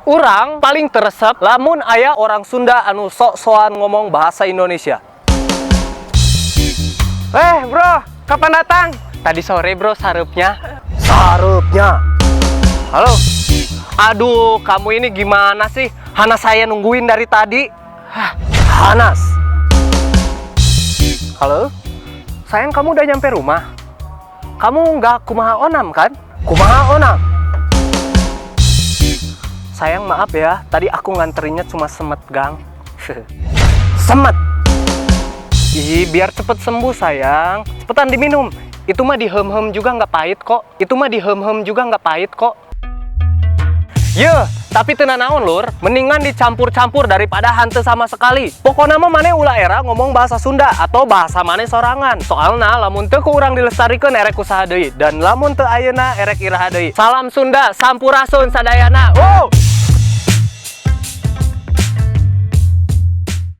Urang paling teu resep lamun aya orang Sunda anu sok-sokan ngomong bahasa Indonesia. Eh, bro, kapan datang? Tadi sore, bro, sareupnya. Sareupnya. Halo. Aduh, kamu ini gimana sih? Hana saya nungguin dari tadi. Hah, Hanas. Halo? Sayang, kamu udah nyampe rumah? Kamu nggak kumaha onam kan? Kumaha onam? Sayang, maaf ya, tadi aku nganterinnya cuma semet gang. Semet. Ih, biar cepet sembuh, sayang. Cepetan diminum. Itu mah dihem-hem juga nggak pahit kok. Itu mah dihem-hem juga nggak pahit kok. Yeuh, tapi teu nanaon, lur, mendingan dicampur-campur daripada hanteu sama sekali. Pokoknya mah maneh ulah era ngomong bahasa Sunda atau bahasa maneh sorangan. Soalna lamun teu ku urang dilestarikeun, erek ku saha deui, dan lamun teu ayeuna, erek iraha deui. Salam Sunda, sampurasun sadayana. Wow.